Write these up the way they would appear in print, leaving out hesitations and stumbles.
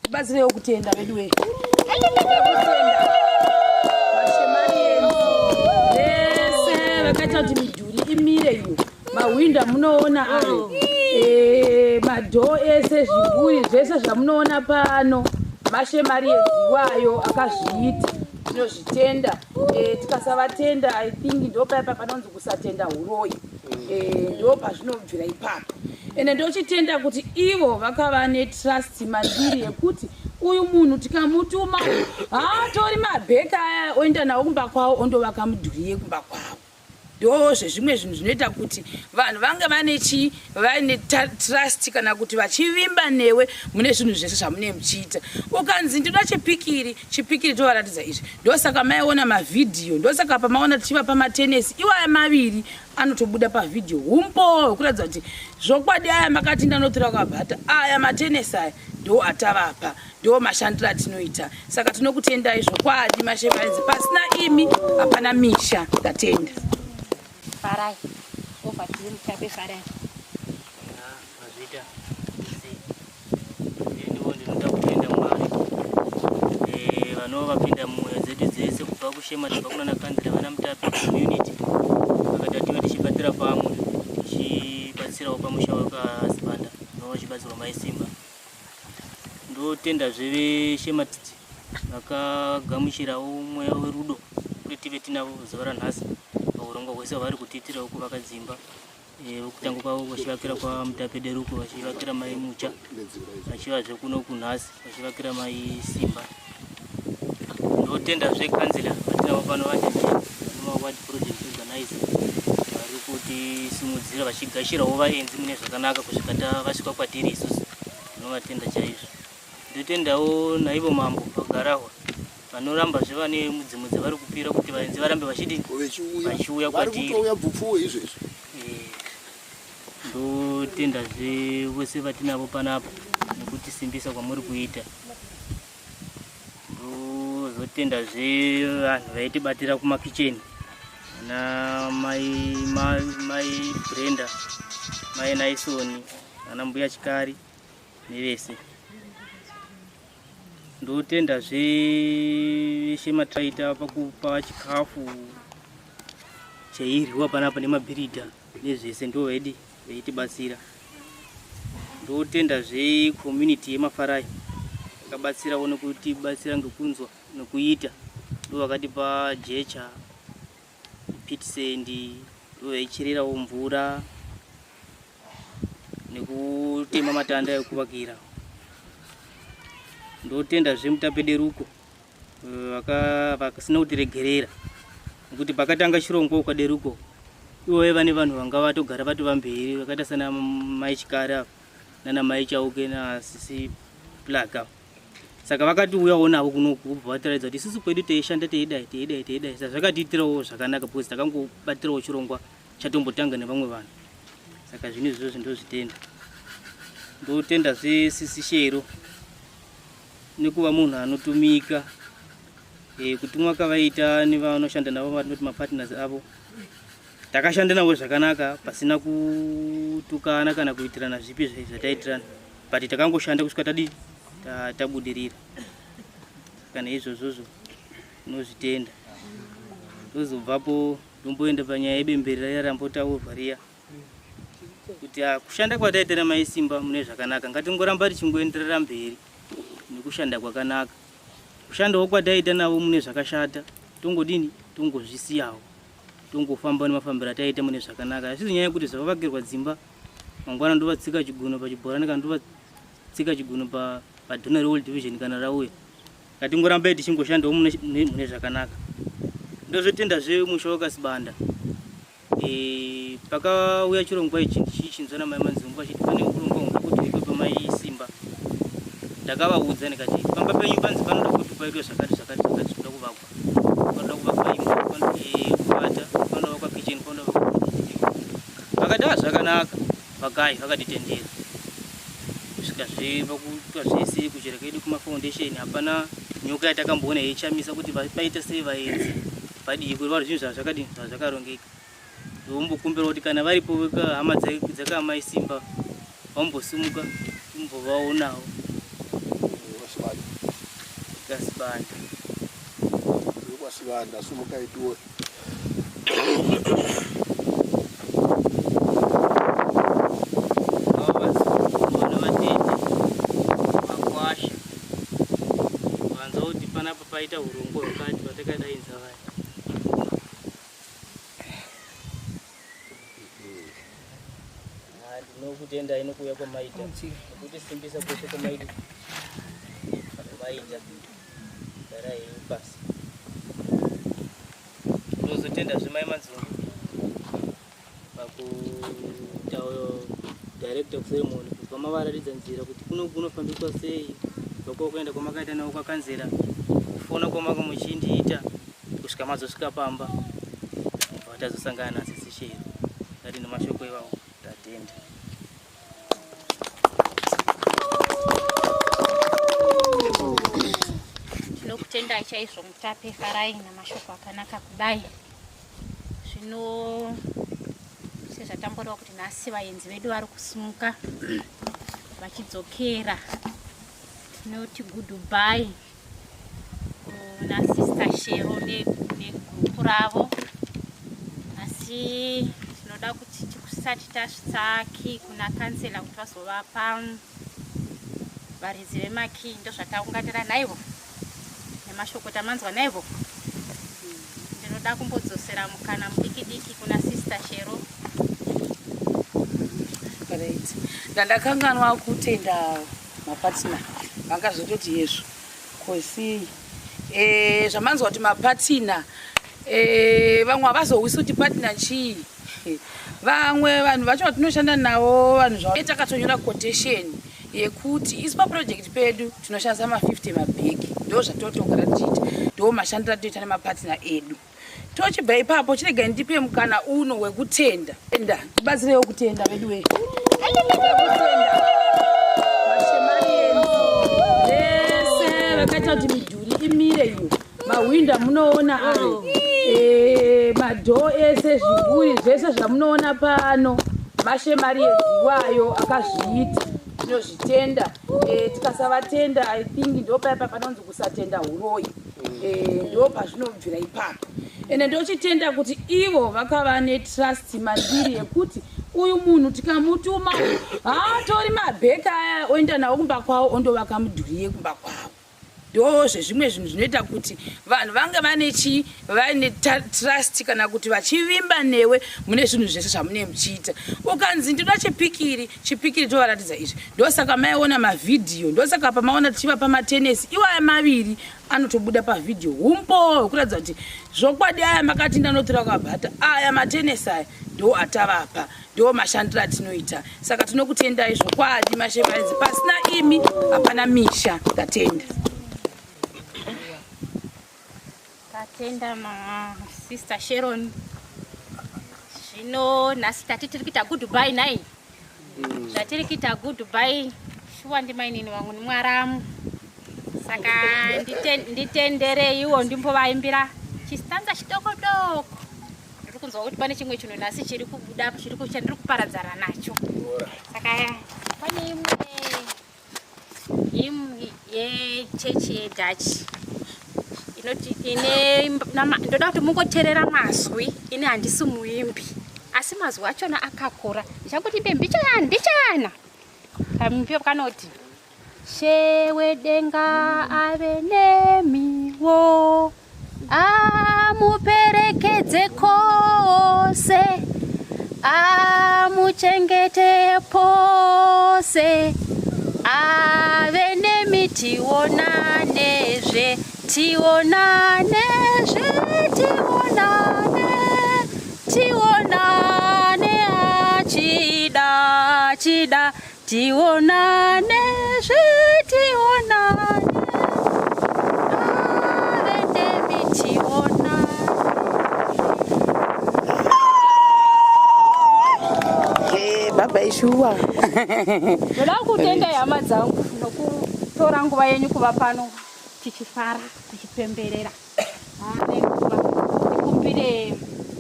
Tibatsirewo kutenda veduwe. Vese vakaita kuti midhuri imire iyo. Mahwindo amunoona ayo. Eh, madhoo ese zviburi zvese zvamunoona pano. Mashemari edziwayo akazviita. Tinozvitenda. Eh, tikasavatenda I think ndopaya panonzi kusatenda huroyi. Eh, ndo pazvinobvira ipapo ende ndochitenda kuti ivo vakava netrust mandiri yekuti uyu munhu tikamutuma haatori mabheka aya oenda nawo kumba kwavo ondovaka mudhuri yekumba kwavo ndo zvezvimwe zvinhu zvinoita kuti vanhu vange vane chii vaine trust kana kuti vachivimba newe mune zvinhu zvese zvamunee muchiita ukanzi ndinoda chipikiri chipikiri tovaratidza izvi ndosaka maiona mavhidhiyo ndosaka pamaona tichivapa matenesi iwaya maviri anotobuda pavhidhiyo humbowo hwekuratidza kuti zvokwadi aya makati ndanotora kwabhata aya matenesi aya ndo atavapa ndo mashandiro atinoita saka tinokutendai zvokwadi mashevaenzi pasina imi hapana misha ndatenda Farai. Over to you, Mutape Farai. Mazvita. Ndiwo ndinoda kutenda Mwari eh, vanova vapinda mumwoyo dzedu dzese kubva kushema tibva kunana kanzira vana Mutape community vakati tive tichibatira pamwe tichibatsirawo pamusha wekasibanda vanova vachibatsirwa mai Simba. Ndotendazve veshematiti vakagamuchirawo mweya werudo kuti tive tinavo zuva ranhasi paurongwa hwese hwavari kutiitirawo kuvaka dzimba eh, kutanga kwavo vachivakira kwaMutape Deruko vachivakira mai Mucha vachivazve kuno kunhasi vachivakira mai Simba. Ndotendazve kanzila vatinavo pano vacheche nemaward project organizer vari kutisimudzira vachigashirawo vaenzi mune zvakanaka kusvika vasvika kwatiri isusu tinovatenda chaizvo. Ndotendawo naivo mambo vaGarahwa vanorambazve vane mudzimu dzavari kupira kuti vaenzi varambe vachidi vachiuya vari kwatiri. Kutouya bvupfuwo izvezvi. Eh, ndotendazve vose vatinavo panapa nekutisimbisa kwamuri kuita. Ndozotendazve vanhu vaitibatira kumakicheni ana mai, mai, mai Brenda, mai Naisoni, ana mbuya Chikari nevese. Ndotenda zveshe mataita pakupa chikafu chairyiwa panapa nemabhiridha nezvese ndo vedi veitibatsira. Ndotenda zve community yemafarai yakabatsirawo nekutibatsira ngekunzwa nekuita ndo vakatipa jecha pit sand ndo vaichererawo mvura nekutema matanda ekuvakira. Ndotenda zvemutape deruko vakasina kutiregerera nekuti pakatanga chirongwa ukaderuko ivo vaiva nevanhu vanga vatogara vatova mberi vakaita sana mai Chikari ava nana mai Chauke nasisi Plaka. Saka vakatiuyawo navo kunoku vobva vatiratidza kuti isusu kwedu teishanda teidai teidai teidai saka zvakatiitirawo zvakanaka because takangobatirawo chirongwa chatombotanga nevamwe vanhu. Saka zvinhu izvozvo ndozvitenda. Ndotenda zvesisi Shero nekuva munhu anotumika e, kutumwa kavaita nevanoshanda navo vatinoti mapartners avo takashanda navo zvakanaka pasina kutukana kana kuitirana zvipi zvataitirana but takangoshanda kusvika tadi tabudirira saka neizvozvozvo tinozvitenda. Tozobvapo ndomboenda panyaya yebemberi riya rambotaurwa riya kuti ah, kushanda kwataita namai Simba mune zvakanaka ngatingoramba tichingoenderera mberi nekushanda kwakanaka. Kushandawo kwataita navo mune zvakashata tongodini tongozvisiyawo tongofamba nemafambiro ataita mune zvakanaka. Hazvisi nyaya yekuti zvavavakirwa dzimba mangwana ndovatsika chiguno pachibhorani kana ndovatsika chiguno padonor world division kana rauya ngatingorambai tichingoshandawo mune zvakanaka. Ndozotendazve musha wekasibanda e, pakauya chirongwa ichi ndichichinzwa namai Manzungu vachiti pane urongwa hunoda kuti huitwe pamai Simba. Ndakavaudza ndikati pamba penyu panzi panoda kuti paitwe zvakati zvakati zvakati zvinoda kuvakwa panoda kuvakwa imba kuvata panoda kuvakwa kitchen panoda kuvakwa. Vakati ah zvakanaka vakai vakatitendera kusvika zve pakuitwa zvese kuchera kwedu kumafoundation hapana nyoka yatakamboona yeichamisa kuti paita sei vaenzi padii kureva kuti zvinhu zvazvakadini zvazvakarongeka. Ndombokumbira kuti kana varipo hama dzakamai Simba vambosimuka timbovaonawo. Sibanda. VekwaSibanda sumukai tione. Ava vazukuru vana vatete vakwasha vanzwa kuti panapa paita urongwa hwakati vatakadainza vaya. Ndinokutendai nokuuya kwamaita nokutisimbisa kwese kwamaita maita garai henyu pasi. Ndinozotendazve mai Manzungu pakuita director of ceremony kubva mavaratidza nzira kuti kuno kunofambiswa sei, kubva kwakuenda kwamakaita navo kwakanzera, kufona kwamanga muchindiita kusvika mazosvika pamba kubva tazosangana nasisi Shero. Ngati nemashoko iwawo tatenda. Tinokutendai chaizvo Mutape Farai namashoko akanaka kudai. Zvino sezvatamboreva kuti nhasi vaenzi vedu vari kusimuka vachidzokera, tinoti goodbye kuna Sister Shero negurupu ravo. Asi tinoda kuti tisati tasvitsa key kuna kansela kuti vazovapa varidzi vemakii, ndozvataunganira naivo nemashoko tamanzwa naivo. Ndinoda kumbodzosera mukana mudiki diki kuna Sister Shero. Right. Ndandakanganwa kutenda mapatina vanga zvototi yezvo kosi zvamanzwa kuti mapatina vamwe havazohwisi kuti patina chii. Vamwe vanhu vacho vatinoshanda navo vanhu zvavo takatonyora quotation yekuti isu paproject pedu tinoshandisa ma50 mabhegi, ndo zvatotogara tichiita, ndo mashandiro atinoita nemapatina edu. Tochibva ipapo chiregai ndipe mukana uno wekutenda. Tenda, tibatsireiwo kutenda vedu wee. Vese vakaita kuti midhuri imire iyo, mahwindo amunoona ayo, madhoo ese, zviburi zvese zvamunoona pano, mashemari edziwayo akazviita, tinozvitenda. Tikasavatenda I think ndo paya panonzi kusatenda huroyi, ndo pazvinobvira ipapo. Ende ndochitenda kuti ivo vakava netrust mandiri yekuti uyu munhu tikamutuma haatori mabheka aya oenda nawo kumba kwavo ondovaka mudhuri yekumba kwavo. Ndo zvezvimwe zvinhu zvinoita kuti vanhu vange vane chii, vaine trust kana kuti vachivimba newe mune zvinhu zvese zvamunenge muchiita. Ukanzi ndinoda chipikiri, chipikiri tovaratidza izvi. Ndosaka maiona mavhidhiyo, ndosaka pamaona tichivapa matenesi iwaya maviri anotobuda pavhidhiyo humbo hwekuratidza kuti zvokwadi aya makati ndanotora kwabhata aya matenesi aya ndo atavapa, ndo mashandiro atinoita. Saka tinokutendai zvokwadi mashemaenzi, pasina imi hapana misha. Tatenda. Tatenda ma Sister Sharon. Zvino nhasi tati tiri kuita goodbye nhai. Zvatiri kuita goodbye shuwa ndimainini vangu nimwaramu. Saka nditendereiwo ndimbovaimbira chistanza chidoko doko. Ndiri kunzwa kuti pane chimwe chinhu nhasi chiri kubuda chandiri kuparadzana nacho. Saka pane imwe hymn yechechi yeDutch inoti ine ndoda kuti mungoteerera mazwi, ini handisi muimbi asi mazwi achona akakura. Ndichangoti imbe mbichana mbichana. Kamimbi kanoti She wedenga ave nemiwo, amuperekedze kose, amuchengete pose, ave nemi tionanezve, tionanezve, tionane, tionane achida, achida, tionanezve, tionane, ave nemi tionane. Baba ishuwa. Ndoda kutenda hama dzangu nokutora nguva yenyu kuva pano tichifara tichipemberera. Nenguva ndikumbire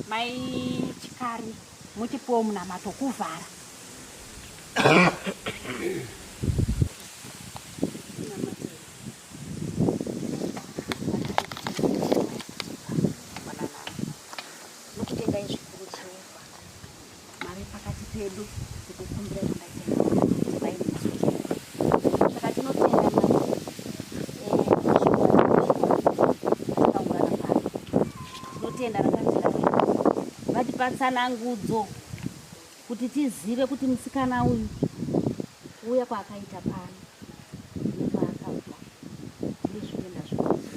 mai Chikari mutipewo munamato kuvhara. chedu sekukumbira kwandaita kuti vaine nesu chete. Saka tinotenda Mwari takaungana pano. Tinotenda rakanzira redu vatipa tsanangudzo kuti tizive kuti musikana uyu kuuya kwaakaita pano nekwaakabva ndizvitenda zvose.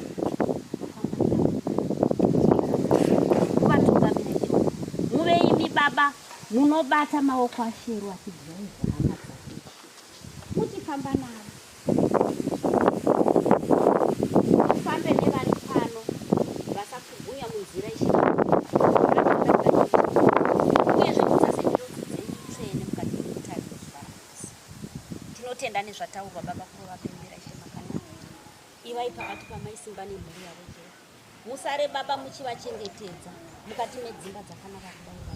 Muvatungamire Jehovha, muve imi Baba munobata maoko aShero achidhiraivha hama dzake, muchifamba navo, mufambe nevari pano vasakugunya munzira Ishe uyezve mudzase ngirozi dzenyu tsvene mukati mekutarira zuva ranhasi. Tinotenda nezvataurwa Baba kurova bembera Ishe makanaka. Ivai pakati pamai Simba nemhuri yavo Jehovha. Musare Baba muchivachengetedza mukati medzimba dzakanaka kudai Baba.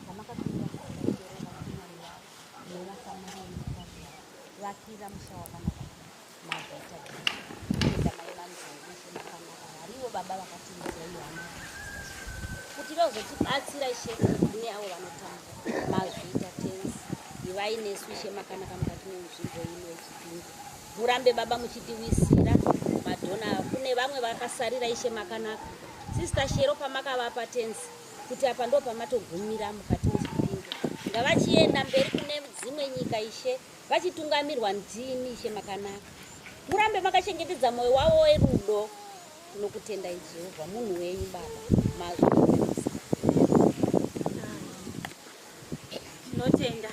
Dzamakatumira kuvaitero vakumwari wavo nevasamari vakira musha wakanaka mazvita Jesu. Tenda mai vanzangu Ishe makanaka varivo Baba vakatiudzira iyo hama kuti vazotibatsira Ishe kune avo vanotambura. Mazvita Tenzi. Ivai nesu Ishe makanaka mukati menzvimbo ino yeChipinge. Murambe Baba muchitiwisira madhona kune vamwe vakasarira Ishe makanaka. Sister Shero pamakavapa Tenzi kuti apa ndo pamatogumira mukati meChipinge. Ngavachienda mberi kune dzimwe nyika Ishe vachitungamirwa ndimi Ishe makanaka. Murambe makachengetedza moyo wavo werudo. Tinokutendai Jehovha munhu wenyu Baba. Mazvita. Tinotenda.